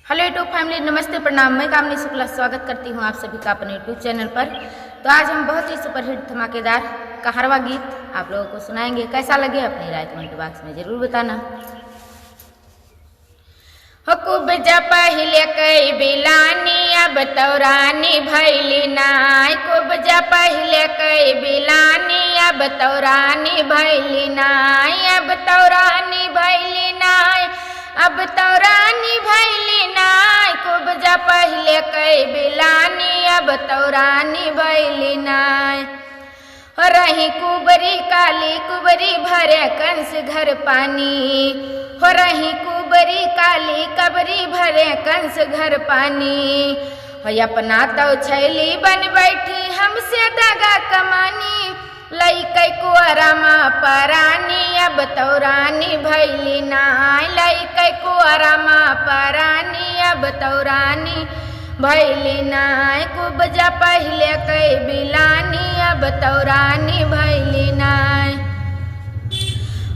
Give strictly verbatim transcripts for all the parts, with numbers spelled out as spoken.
Hello YouTube family, नमस्ते, प्रणाम। मैं कामिनी शुक्ला स्वागत करती हूँ आप सभी का अपने YouTube channel पर। तो आज हम बहुत ही superhit धमाकेदार कहरवा गीत आप लोगों को सुनाएंगे। कैसा लगे अपनी राय comment box में जरूर बताना। हो कुब्जा पहिले कई बिलानी, अब तौ रानी भैली नाय। कुब्जा पहिले कई बिलानी, अब तौ रानी भैली नाय। अब तौ रानी भैली नाय। अब तौ रानी भैली नाय। कुब्जा पहिले कई बिलानी, अब तौ रानी भैली नाय। हो रही कुबरी काली, कुबरी भरे कंस घर पानी। हो रही कुबरी काली, कबरी भरे कंस घर पानी। हो अपना तौ छैली बन बैठी, हमसे दगा कमानी। लइकै कुआरा मा परानी, अब तौ रानी भैली नाय। लइकै कुआरा मा परानी, अब तौ रानी भैली नाय। कुब्जा पहिले कई बिलानी, अब तौ रानी भैली नाय।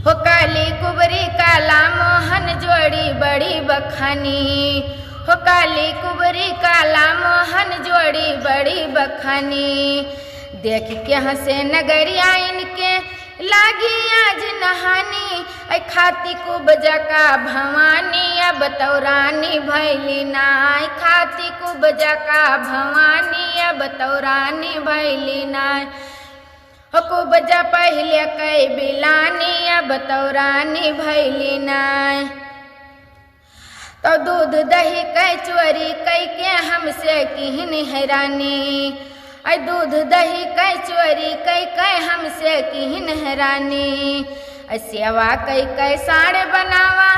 हो काली कुबरी काला मोहन जोड़ी बड़ी बखानी। हो काली कुबरी काला मोहन जोड़ी बड़ी बखानी। देख के हंसे नगरिया इनके, लागी आज नहानी। ऐ खाती कुब्जा का भवानी, अब तौ रानी भैली नाय। खाती कुब्जा का भवानी, अब तौ रानी भैली नाय। हो कुब्जा पहिले कई बिलानी, अब तौ रानी भैली नाय। तौ दूध दही कै चोरी कई के हमसे किहिन हैरानी। ऐ दूध दही कै चोरी कई के हमसे किहिन हैरानी। ऐ सेवा कई के साँड़ बनावा,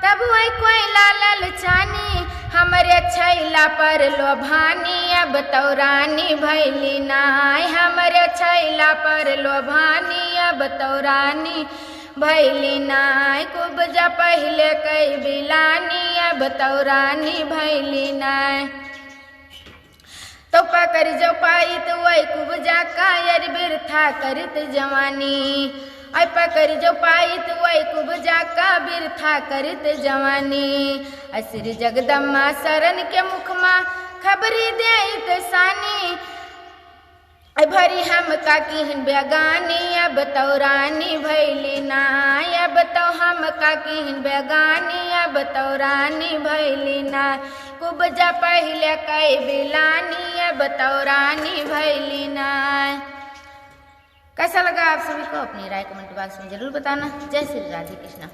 तब वै कोई लालल चानी। हमरे छैला पर लोभानी, अब तौ रानी भैली नाय। हमरे छैला पर लोभानी, अब तौ रानी भैली नाय। कुब्जा पहिले कई बिलानी, अब तौ रानी भैली नाय। तौ पकरि जो पाइत वै कुब्जा का, अरे बिरथा करित जवानी। ऐ पकरि जो पाइत वै कुब्जा का, बिरथा करित जवानी। ऐ श्री जगदम्मा शरण के मुख मा, खबरी देइत सानी। ऐ भरी हमका किहिन बेगानी, अब तौ रानी भैली नाय। अब तौ हमका किहिन बेगानी, अब तौ रानी भैली नाय। कुब्जा पहिले कई बिलानी, अब तौ रानी भैली नाय। कैसा लगा आप सभी को? अपनी राय comment box में जरूर बताना। जय श्री राधे कृष्णा।